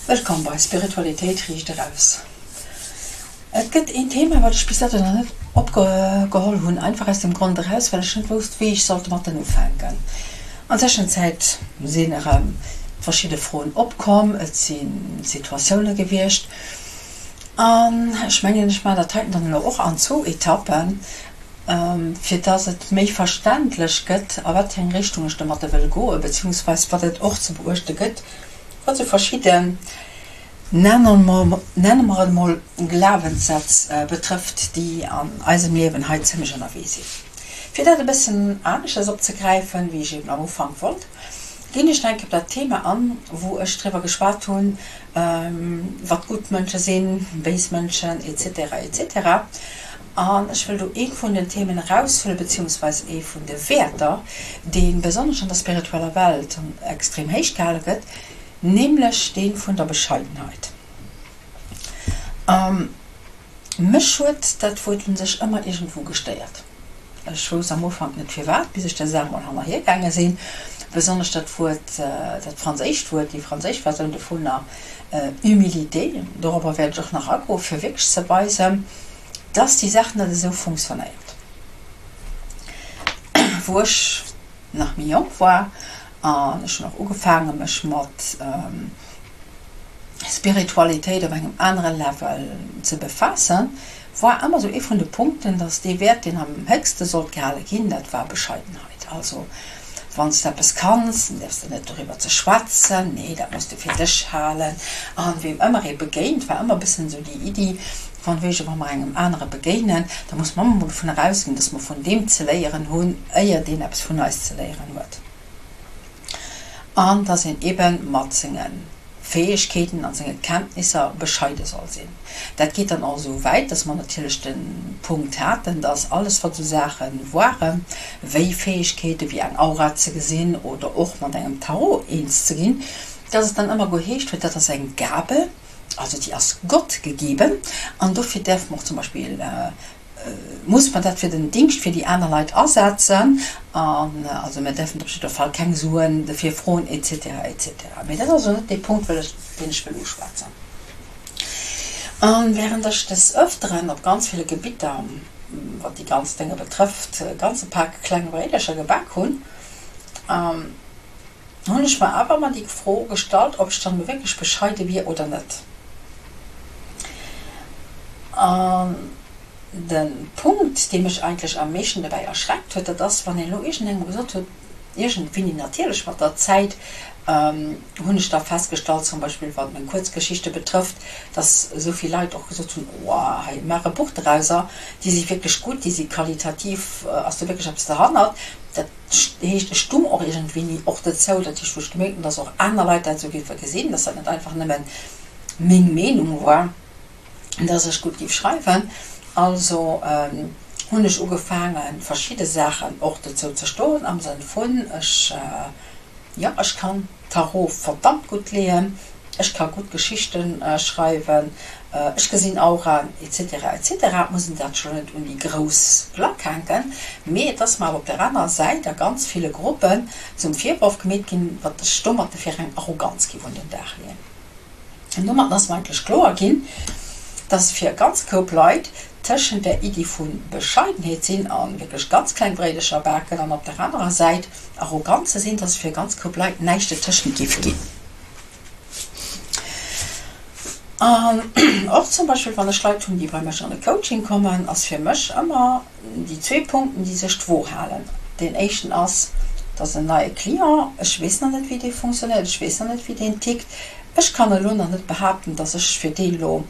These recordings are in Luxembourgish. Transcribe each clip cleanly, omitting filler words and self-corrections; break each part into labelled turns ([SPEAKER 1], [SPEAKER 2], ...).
[SPEAKER 1] Wëllkomm bei Spiritualitéit riicht eraus. Et gëtt een Thema, wat ech bis dato nach net opgeholl hunn, einfach aus dem Grond eraus, well ech net wousst, wéi ech sollt domatten ufänken. An Tëschenzäit sinn erëm verschidde Froen opkomm, et si Situatioune gewiescht an ech mengen, ech maachen dat heiten dann elo och an zwou Etappen, fir dass et méi verständlech gëtt, a wat fir eng Richtung ech domatte wëll goen, beziehungsweis wat et och ze beuechte gëtt, wat esou verschidden, nenne mer et emol, Glawenssätz betrëfft, déi an eisem Liewen hei zimmlech ënnerwee sinn. Fir dat e bëssen aneschters opzegräifen, wéi ech eben am Ufank wollt, ginn ech nach eng Kéier op dat Thema an, wou ech driwwer geschwat hunn, wat gutt Mënsche sinn, béis Mënschen, etc. Etc. An ech wëll do ee vun den Themen eraushuelen, beziehungsweise ee vun de Wäerter, dee besonnesch an der spiritueller Welt extrem héich gehale gëtt, nämlech dee vun der Bescheidenheit. Mech huet dat Wuert u sech ëmmer iergendwou gestéiert. Ech wousst am Ufank net firwat, bis ech der Saach mol hannerhier gaange sinn. Besonnesch dat Wuert, dat franséischt Wuert, déi franséisch Versioun dovunner, Humilité, dorobber wäert ech och nach agoen, fir wierklech ze weisen, dass déi Saach net esou funktionéiert. Wou ech nach méi jonk war an ech hunn och ugefaange mech mat Spiritualitéit op engem anere Level ze befaassen, war ëmmer esou ee vun de Punkten, dass dee Wäert, deen am héchste sollt gehale ginn, dat war Bescheidenheit. Also wann s de eppes kanns, dann däerfs de net doriwwer ze schwätzen, nee, dat muss de fir dech halen. An weem ëmmer ee begéint, war ëmmer e bëssen esou déi Iddi, wann wéi wa mer engem anere begéinen, da muss mer ëmmer mol dovun ausginn, dass mer vun deem ze léieren hunn, éier deen eppes vun eis ze léieren huet. An dass een ebe mat senge Fäegkeeten an senge Kenntnisser bescheide soll sinn. Dat geet dann och esou wäit, dass mer natierlech de Punkt haten, dass alles wat esou Saache waren, wéi Fäegkeete wéi eng Aura ze gesinn oder och mat engem Tarot eens ze ginn, dass et dann ëmmer geheescht huet, dat ass eng Gabe, also déi ass Gott gegeben an dofir däerfe mer och zum Beispill muss mer dat fir den Dingscht fir déi aner Leit asetzen an also mir däerfen op jidder Fall keng Suen dofir froen et cetera et cetera. Mee dat ass elo net dee Punkt, wëll ech, deen ech wëll uschwätzen. A während ech des Öfteren op ganz ville Gebitter, wat déi ganz Dénge betrëfft, e ganze Pak kleng Bréidercher gebak hunn, hunn ech mer awer ëmmer déi Fro gestallt, ob ech dann elo wierklech bescheide wier oder net. An de Punkt, dee mech eigentlech am meeschten dobäi erschreckt huet, dat ass, wann een elo iergendengem gesot huet, iergendwéini natierlech mat der Zäit hunn ech da festgestallt, zum Beispill wat meng Kuerzgeschichte betrëfft, dass esou vill Leit och gesot hunn, oh hei, maach e Buch dorauser, déi si wierklech gutt, déi si qualitativ, ass do wierklech eppes derhannert. Dat heescht, ech stung och iergendwéini och dozou, dat heescht, wou ech gemierkt hunn, dass och aner Leit dat esou géife gesinn, dass dat net einfach nëmme meng Meenung war, dass ech gutt géif schreiwen. Also hunn ech ugefaangen, verschidde Saachen och dozou ze stoen, am Sënn vun, ech, jo, ech kann Tarot verdammt gutt leeën, ech ka gutt Geschichte schreiwen, ech gesinn Auraen, etc. Etc. Et muss een dat scho net un déi grouss Glack hänken, mee et ass mer awer op der anerer Säit a ganz ville Gruppen zum Virworf gemeet ginn, wat ech domatte fir eng Arroganz géif un den Dag leeën. An domatten ass mer eigentlech kloer ginn, dass fir e ganze Koup Leit tëschent der Iddi vu Bescheidenheet sinn a wierklech ganz kleng Bréidecher baken an op der anerer Säit arrogant ze sinn, dass et fir e ganz Koup Leit näischt dertëschent géif ginn. An och zum Beispill, wann ech Leit hunn, déi bei mech an e Coaching kommen, ass fir mech ëmmer déi zwee Punkten, déi sech d'Wo halen. Deen éischten ass, dat ass en neie Client, ech weess nach net, wéi dee funktionéiert, ech weess nach net, wéi deen tickt. Ech kann elo nach net behaapten, dass ech fir deen elo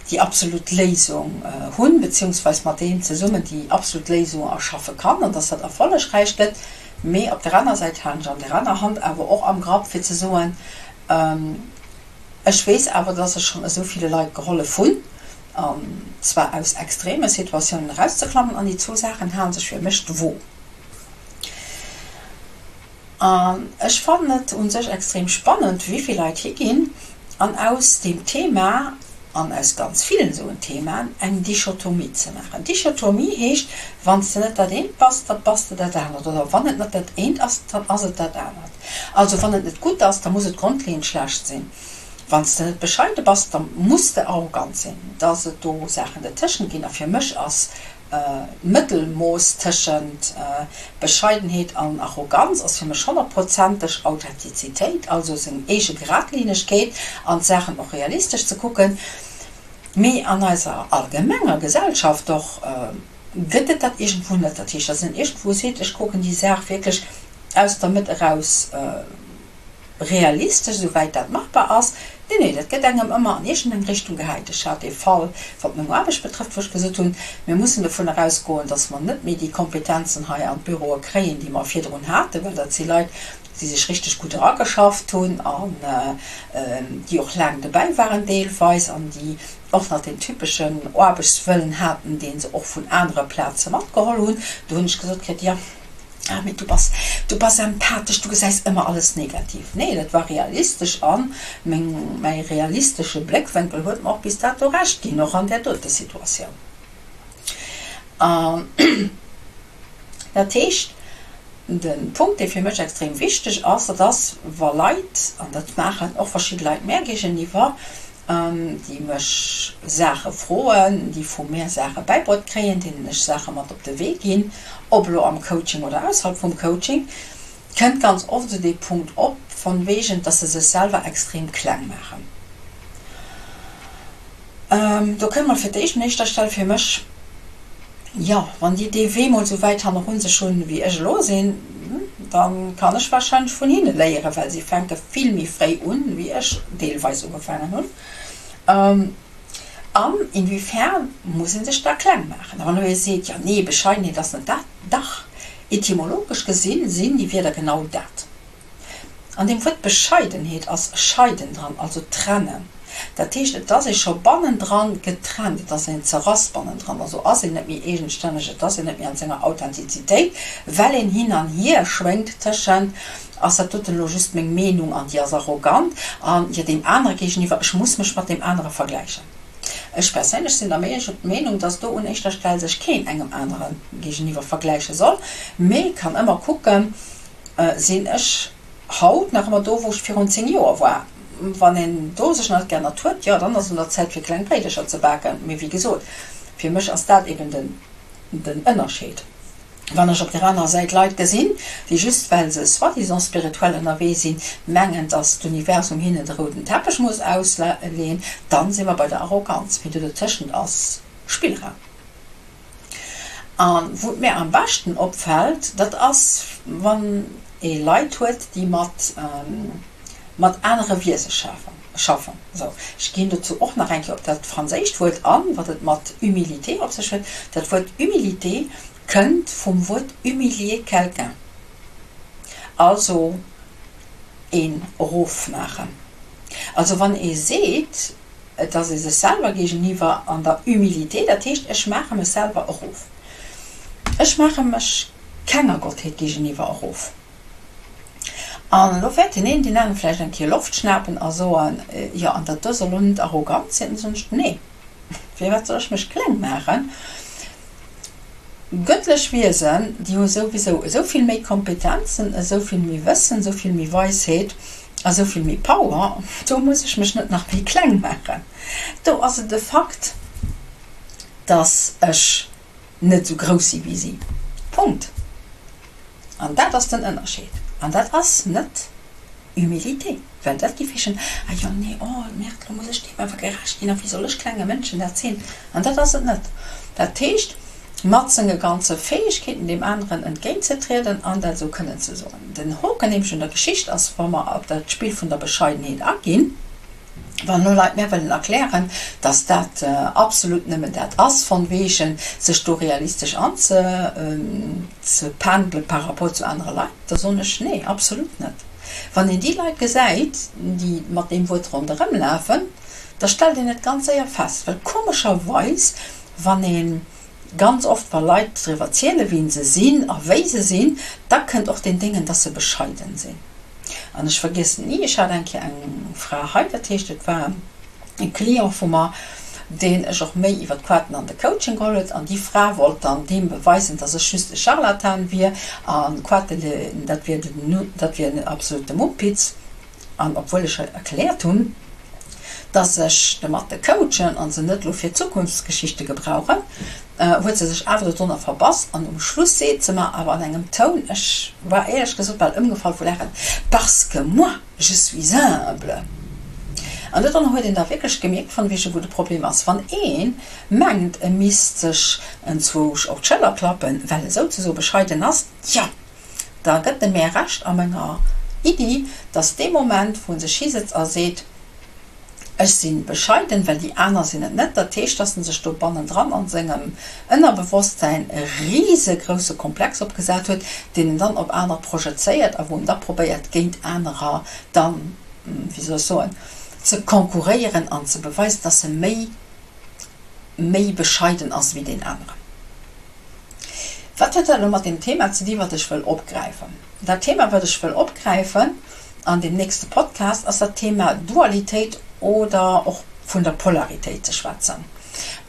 [SPEAKER 1] déi absolut Léisung hunn, beziehungsweis mat deem zesummen déi absolut Léisung erschaffe kann an dass dat erfollegräich gëtt. Mee op der aner Säit halen ech an der aner Hand awer och am Grapp, fir ze soen, Ech weess awer, dass ech schonn esou ville Leit gehollef hunn, an zwar aus extreme Situatiounen erauszeklammen, an déi zwou Saachen hale sech fir mech d'Wo. An ech fannen et u sech extrem spannend, wéi vill Leit higinn an aus deem Thema, an aus ganz villen esou en Themaen, eng Dichotomie ze maachen. Dichotomie heescht, wann s de net dat eent bass, da bass de dat anert, oder wann et net dat eent ass, dann ass et dat anert. Also wann et net gutt ass, da muss et grondleeënd schlecht sinn. Wann s de net bescheide bass, da muss de arrogant sinn. Dass et do Saachen dertëschent ginn, a fir mech ass d'Mëttelmooss tëschent Bescheidenheet an Arroganz ass fir mech honnertprozenteg Authentizitéit, also seng eege Geradlinegkeet an d'Saachen och realistesch ze kucken. Mee an eiser allgemenger Gesellschaft och gëtt et dat iergendwou net. Dat heescht, dass een iergendwou seet, ech kucken déi Saach wierklech aus der Mëtt eraus realistesch, esouwäit dat machbar ass. Nee, nee, dat gëtt engem ëmmer an iergendeng Richtung gehäit. Ech hat ee Fall, wat meng Aarbecht betrëfft, wou ech gesot hunn, mir mussen dovun erausgoen, dass mer net méi déi Kompetenzen hei an d'Büroe kréien, déi mer virdrun haten, well dat si Leit, déi sech richteg gutt erageschafft hunn an déi och laang dobäi waren deelweis an déi och nach deen typeschen Aarbechtswëllen haten, dee se och vun anere Plaze matgeholl hunn. Do hunn ech gesot kritt, jo, ah mee du bass, du bass empathesch, du gesäis ëmmer alles negativ. Nee, dat war realistesch a meng, mäi realistesche Bléckwénkel huet mer och bis dato Recht ginn, och an där dote Situatioun. An dat heescht, de Punkt, dee fir mech extrem wichteg ass, dat ass, wa Leit, an dat maachen och verschidde Leit mär géigeniwwer, déi mech Saache froen, déi vu mär Saache bäibruet kréien, deenen ech Saache mat op de Wee ginn, ob elo am Coaching oder ausserhalb vum Coaching, kënnt ganz oft esou dee Punkt op, von wegen, dass se sech selwer extrem kleng maachen. Do kënnt mol fir d'éischt un éischter Stell fir mech, jo, wann déi dee Wee mol esou wäit hannerun sech hunn, wéi ech elo sinn, da kann ech warscheinlech vun hinne léieren, well si fänke vill méi fréi un, wéi ech deelweis ugefaangen hunn. An inwiefern muss ee sech da kleng maachen? A wann elo ee seet, jo, nee, Bescheidenheet ass net dat, dach, etymologesch gesinn, sinn déi Wierder genau dat. An deem Wuert Bescheidenheet ass scheiden dran, also trennen. Dat heescht, et ass ee scho bannendran getrennt, et ass een zerrass bannendran, also ass een net méi eegenstänneg, et ass een net méi an senger Authentizitéit, well een hin an hier schwéngt tëschent, ass dat doten elo just meng Meenung an déi ass arrogant, an jo deem anere géigeniwwer, ech muss mech mat deem anere vergläichen. Ech perséinlech sinn der Meenung, dass do un éischter Stell sech keen engem anere géigeniwwer vergläiche soll, mee kann ëmmer kucken, Sinn ech haut nach ëmmer do, wou ech virun 10 Joer war? Wann een do sech nach net geännert huet, jo, dann ass et un der Zäit fir kleng Bréidecher ze baken. Mee wéi gesot, fir mech ass dat eben den den Ënnerscheed. Wann ech op der anerer Säit Leit gesinn, déi just well se soi-disant spirituell ënnerwee sinn, mengen, dass d'Universum hinnen de rouden Teppech muss ausleeën, dann si mer bei der Arroganz. Mee do dotëschent ass Spillraum. A wou et mär am beschten opfält, dat ass, wann ee Leit huet, déi mat mat anere Wiese schaffen. Sou, ech ginn dozou och nach eng Kéier op dat franséischt Wuert an, wat et mat humilité op sech huet. Dat Wuert humilité kënnt vum Wuert humilier quelqu'un, also een erofmaachen. Also wann ee seet, Et ass ee sech selwer géigeniwwer an der Humilité, dat heescht, ech maache mech selwer erof. Ech maache mech kenger Gottheet géigeniwwer erof. An elo wäert deen een, deen anere vläicht eng Kéier Loft schnapen a soen, Jo, an dat do soll elo net arrogant sinn? Da soen ech, Nee, firwat soll ech mech kleng maachen? Gëttlech Wiesen, déi hu souwisou esou vill méi Kompetenzen, esou vill méi Wëssen, esou vill méi Weisheet, A sou vill méi Power, do muss ech mech net nach méi kleng maachen. Do ass et e Fakt, dass ech net sou grouss si wéi si. Punkt. An dat ass den Ënnerscheed. An dat ass net Humilité, well dat géif heeschen, Ah jo, nee, oh Merde, lo muss ech deem awer gerecht ginn a wéi soll ech klenge Mënschen dat sinn? An dat ass et net. Dat heescht, mat senge ganze Fäegkeeten deem aneren entgéintzetrieden an dat esou kënnen ze soen. Den Hoken nämlech un der Geschicht ass, wa mer op dat Spill vun der Bescheidenheet aginn, wann elo Leit mär wëllen erklären, dass dat absolut nëmmen dat ass, von wegen sech do realistesch anzependele par rapport zu anere Leit, da soen ech, nee, absolut net. Wann een déi Leit gesäit, déi mat deem Wuert ronderëmlafen, da stellt een et ganz séier fest, well komescherweis Wann een ganz oft wa Leit driwwer zielen wien se sinn a wéi se sinn, da kënnt och deen Déngen, dass se bescheiden sinn. An ech vergiessen ni, ech hat eng Kéier eng Fra hei, dat heescht et war e Client vu mer, deen ech och méi iwwer d'Quaten an de Coaching geholl huet, an déi Fra wollt dann deem beweisen, dass ech just e Scharlatan wier an Quate, dat wier den, dat wier en absolute Mumpitz. An obwuel ech erkläert hunn. Dass ech domat coachen an se net elo fir Zukunftsgeschichte gebrauchen, huet se sech awer dodrunner verbass an um Schluss seet se mer awer an engem Toun, ech war éierlech gesot bal ëmgefall vu Laachen, Parce que moi, je suis humble. An dodrunner huet een da wierklech gemierkt, von wegen wou de Problem ass. Wann ee mengt, e misst sech enzwousch op d'Schëller klappen, well e souzesoe bescheiden ass, tja, da gëtt e mär Recht a menger Iddi, dass dee Moment, wou en sech hisëtzt a seet, Ech si bescheiden, well déi aner sinn et net, dat heescht, dass en sech do bannendran a sengem Ënnerbewosstsäin e risegrousse Komplex opgesat huet, deen en dann op anerer projezéiert a wou en da probéiert, géint anerer dann, wéi soll ech soen, ze konkurréieren an ze beweisen, dass e méi, méi bescheiden ass wéi deen aneren. Wat huet dat elo mat deem Thema ze di wat ech wëll opgräifen? Dat Thema wat ech wëll opgräifen an deem nächste Podcast ass dat Thema Dualitéit oder och vun der Polaritéit ze schwätzen.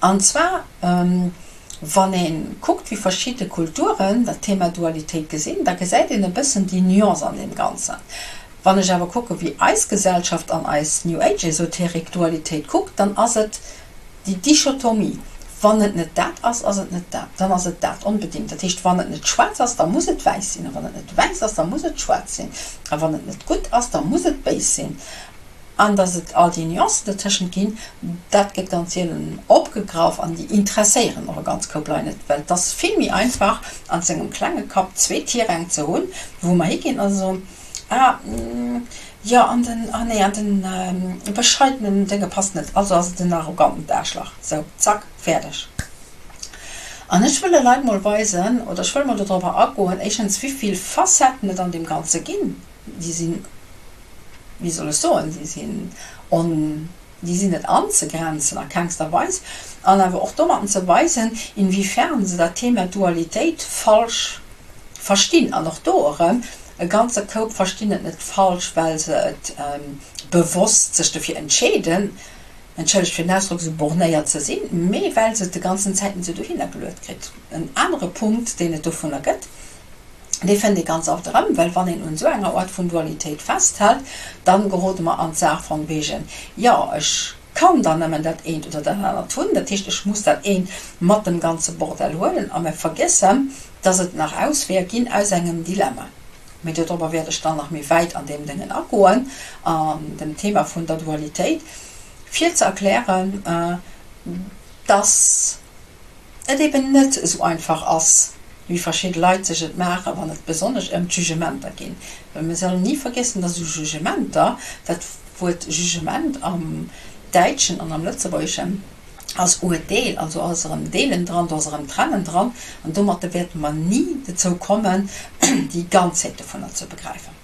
[SPEAKER 1] An zwar wann ee kuckt wéi verschidde Kulturen dat Thema Dualitéit gesinn, da gesäit een e bëssen déi Nuance an deem Ganzen. Wann ech awer kucke wéi eis Gesellschaft an eis New Age Esoterik Dualitéit kuckt, dann ass et Déi Dichotomie, wann et net dat ass, ass et net dat, dann ass et dat onbedéngt. Dat heescht, wann et net schwaarz ass, da muss et wäiss sinn, a wann et net wäiss ass, da muss et schwaarz sinn, a wann et net gutt ass, da muss et béis sinn. An datt et all déi Nuancen dotëschent ginn, dat gëtt ganz sielen opgegraff an déi interesséieren och e ganz Koup Leit net, well et ass vill méi einfach, an sengem klenge Kapp zwee Tiräng ze hunn, wou mer higinn a soen, Ah, jo, an den, ah nee, an den bescheidenen Dénge passt net, also ass et en arrogantent Aarschlach. Sou, zack, fäerdeg. An ech wëll de Leit mol weisen, oder ech wëll mol dodropper agoen, éischtens, wéivill Facetten et an deem Ganze ginn. Déi sinn, wéi soll ech soen, déi sinn on, déi sinn net anzegrenzen a kengster Weis. An awer och domatten ze weisen, inwiefern se dat Thema Dualitéit falsch verstinn. An och do erëm, E ganze Koup verstinn et net falsch, well se et bewosst sech dofir entscheeden, entschëllegt fir den Ausdrock, esou bornéiert ze sinn, mee well se et de ganzen Zäiten esou dohinner geluet kritt. En anere Punkt, deen et dovunner gëtt, dee fënnt ee ganz oft erëm, well wann een un esou enger Art vun Dualitéit festhält, dann gerode mer an d'Saach von wegen, jo, ech kann dann nëmmen dat eent oder dat anert hunn, dat heescht, ech muss dat eent mat dem ganze Bordell huelen a mer vergiessen, dass et nach Ausweeër ginn aus engem Dilemma. Mee dodrobber wäert ech dann nach méi wäit an deem Déngen agoen, an dem Thema vun der Dualitéit, fir ze erklären, dass et eben net esou einfach ass, wéi verschidde Leit sech et maachen, wann et besonnesch ëm d'Jugementer ginn. Well mir sollen ni vergiessen, dass esou Jugementer, dat Wuert Jugement am Däitschen an am Lëtzebuergeschen, ass Uerdeel, also ass erëm Deelen dran, do ass erëm Trennen dran, an domatter wäerte mer ni dozou kommen, déi Ganzheet dovunner ze begräifen.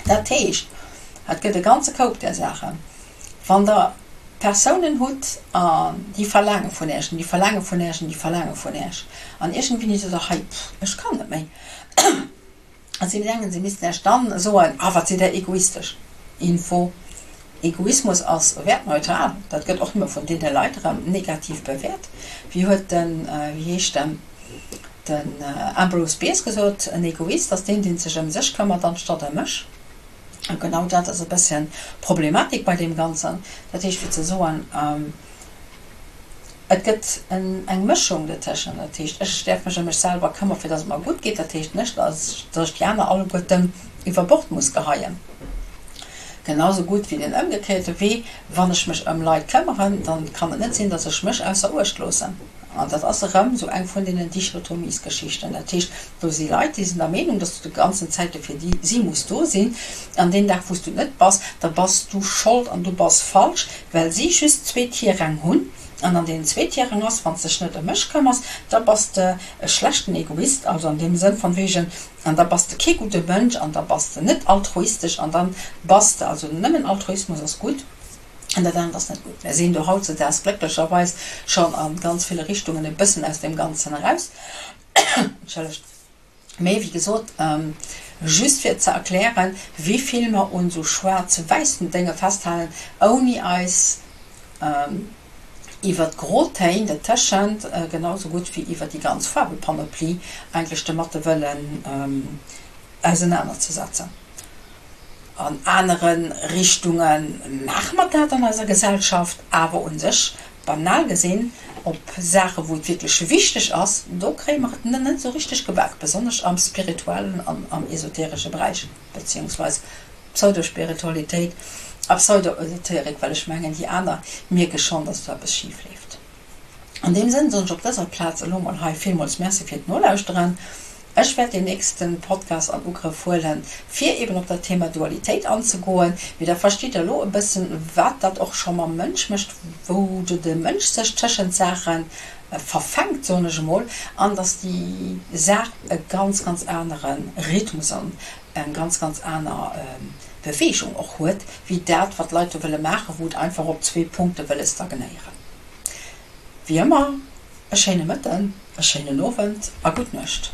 [SPEAKER 1] Dat heescht, et gëtt e ganze Koup där Saachen. Wann Der Persounen hutt, an déi verlaange vun Iech, an déi verlaange vun Iech, an déi verlaange vun Iech, an iergendwéini sot Der, hei, ech kann net méi, A si mengen, si missten Iech dann soen, Ah, wat sidd Der egoistesch. Info, Egoismus ass wäertneutral. Dat gëtt och nëmme vun deene Leit erëm negativ bewäert. Wéi huet den, wéi heescht en, den Ambrose Bierce gesot, En Egoist ass deen, deen sech ëm sech këmmert anstatt ëm mech. A genau dat ass e bësschen d'Problematik bei deem Ganzen. Dat heescht, fir ze soen, Et gëtt eng Mëschung dotëschent. Dat heescht, ech däerf mech ëm mech selwer këmmer, fir datt et mer gutt geet. Dat heescht net, datt ech déi aner alleguerten iwwer Bord muss geheien. Genau sou gutt wéi den ëmgekéierte Wee, Wann ech mech ëm Leit këmmeren, da kann et net sinn, datt ech mech ausser Uecht loossen. An dat ass erëm esou eng vun deenen Dichotomiesgeschichten. Dat heescht, do si Leit, déi sinn der Meenung, datt du de ganzen Zäite fir déi si muss do sinn. An deen Dag, wou s du et net bass, da bass du Schold an du bass falsch, well si just zwee Tiräng hunn. An an deenen zwee Tiräng ass, wann s dech net ëm mech këmmers, da bass de e schlechten Egoist, also an deem Sënn von wegen, an da bass de kee gudde Mënsch an da bass de net altruistesch an dann bass de, also nëmmen Altruismus ass gutt. An dat anert ass net gutt. Mir sinn do hautzedaags glécklecherweis schonn a ganz ville Richtungen e bëssen aus deem Ganzen eraus. Entschëllegt. Mee wéi gesot, just fir ze erklären, wéi vill mer un esou schwaarz-wäissen Dénge festhalen, ouni eis iwwer d'Grotéin dertëschent, genau esou gutt wéi iwwer déi ganz Faarwepanoplie eigentlech domatte wëllen ausenanerzesetzen. An anere Richtunge maache mer dat an eiser Gesellschaft, awer u sech, banal gesinn, op Saache wou et wierklech wichteg ass, do kréie mer et net esou richteg gebak, besonnesch am spirituellen an am esoteresche Beräich, beziehungsweis Pseudospiritualitéit a Pseudoesoterik, well ech mengen déi aner mierke schonn, dass do eppes schif leeft. An deem Sënn soen ech op dëser Plaz elo mol hei villmools Merci fir d'Nolauschteren. Ech wäert deen nächste Podcast an Ugrëff huelen, fir eben op dat Thema Dualitéit anzegoen. Mee da verstitt der elo e bëssen, wat dat och scho mam Mënsch mécht, wou de de Mënsch sech tëschent Saache verfänkt, soen ech emol, an dass déi Saach e ganz, ganz anere Rhythmus an eng ganz, ganz aner Beweegung och huet, wéi dat, wat d'Leit do wëlle maachen, wou et einfach op zwee Punkte wëlle stagnéieren. Wéi ëmmer, e schéine Mëtten, e schéinen Owend a gutt Nuecht.